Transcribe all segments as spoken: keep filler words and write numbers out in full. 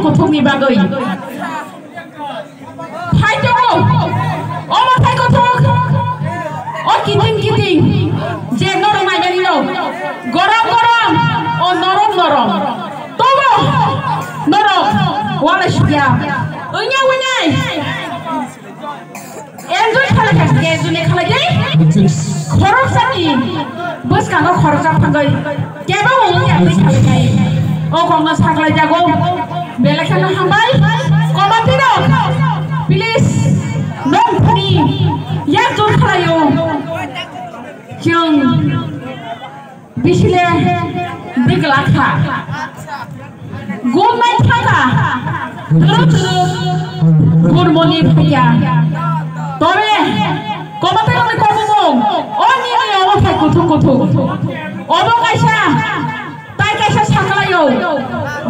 kuthukni bagwi. Phai tongo. O mathai kuthuk. O kiting kiting. Je norok nainani no. Gorom gorom. O norom norom. Tobo. Norok. Wala shuya. Unya unyai. Enjoy khalai kha, enjoy khalai dai. Khoroksa ni bwskango khoroksa thangwi kebo wngya twi khalai kai. O kokno saklai jago. Belai kheno hambai. Committee rok, please, nong thani yak jor khalai o. Chwng Bisile bigla kha. Gumnai thaka. Turu turu. Gurmoni phaiya. Tobe. Komatai rokni kobumung. O nini omo phai kuthuk kuthuk. Obo kaisa. Tai kaisa saklaio.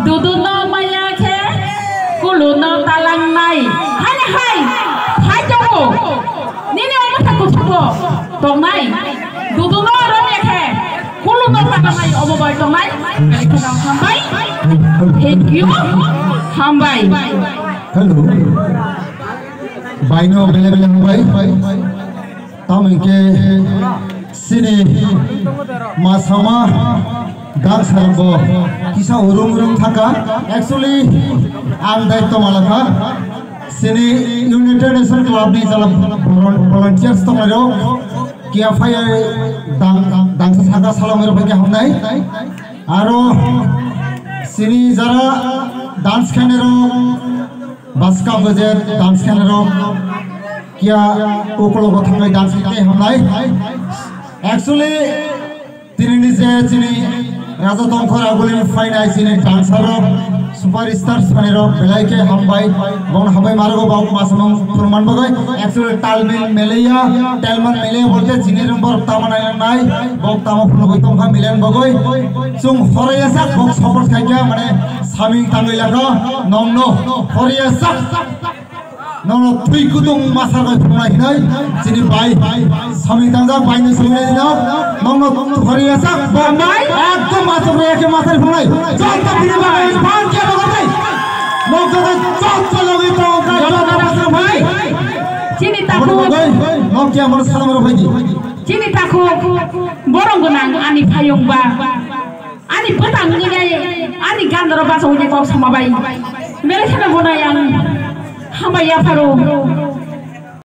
Dudu no maya khe. Kulu no talang nai. Hai hai. Hai tongo. Nini omo phai kuthuk bo. Tongnai. Dudu no romya khe. Kulu no talang nai omo bai tongnai. Belai kheno hambai. Thank you. Hambai. Hello. Baino bele bele hambai. Tamo hinkhe sini masama dang sarbo kisa urung urung thaka. Actually, ang daityo malakha. Sini United Nation Club ni jala volun-, volunteers tongnai rok. Kiya phai dang, dangsa saka salom rok phai hamnai. Aro sini jara dance khainai rok, baska baje dance khainai rok, kiya ukologo thangai dance khainai hamnai. Actually, tini ni je chini Raja Tongkhor Aguli phainai chini dancer rok, super star sani rok belai khe hambai, bon hambai marogo bok masmung phurman bagwi. Actually, talmil meleya, talman meleya bolte chini rong borok tamo nai nai, bok tamo phunugwi tongkha milen bagwi. Chung horaya sak bok support khaikha, mane saming tangwi lakha, nongno horaya sak. Nono twi kudung masa bai phunai hinai, chini bai, sami tangjak bai ni sami no, nono thori asa, bambai, ekdom masa bai ke masa phunai, jota bini bai, pan ke bagai, nokta jota logi to, jota masa bai. Chini takhuk, nok ya mon salam ro bai di. Chini takhuk, borong gonang ani phayung ba. Ani bwtang wngwi nai, ani gandaro bachawini kok sama bai. Belai kheno bo nai ang hambai yapharo.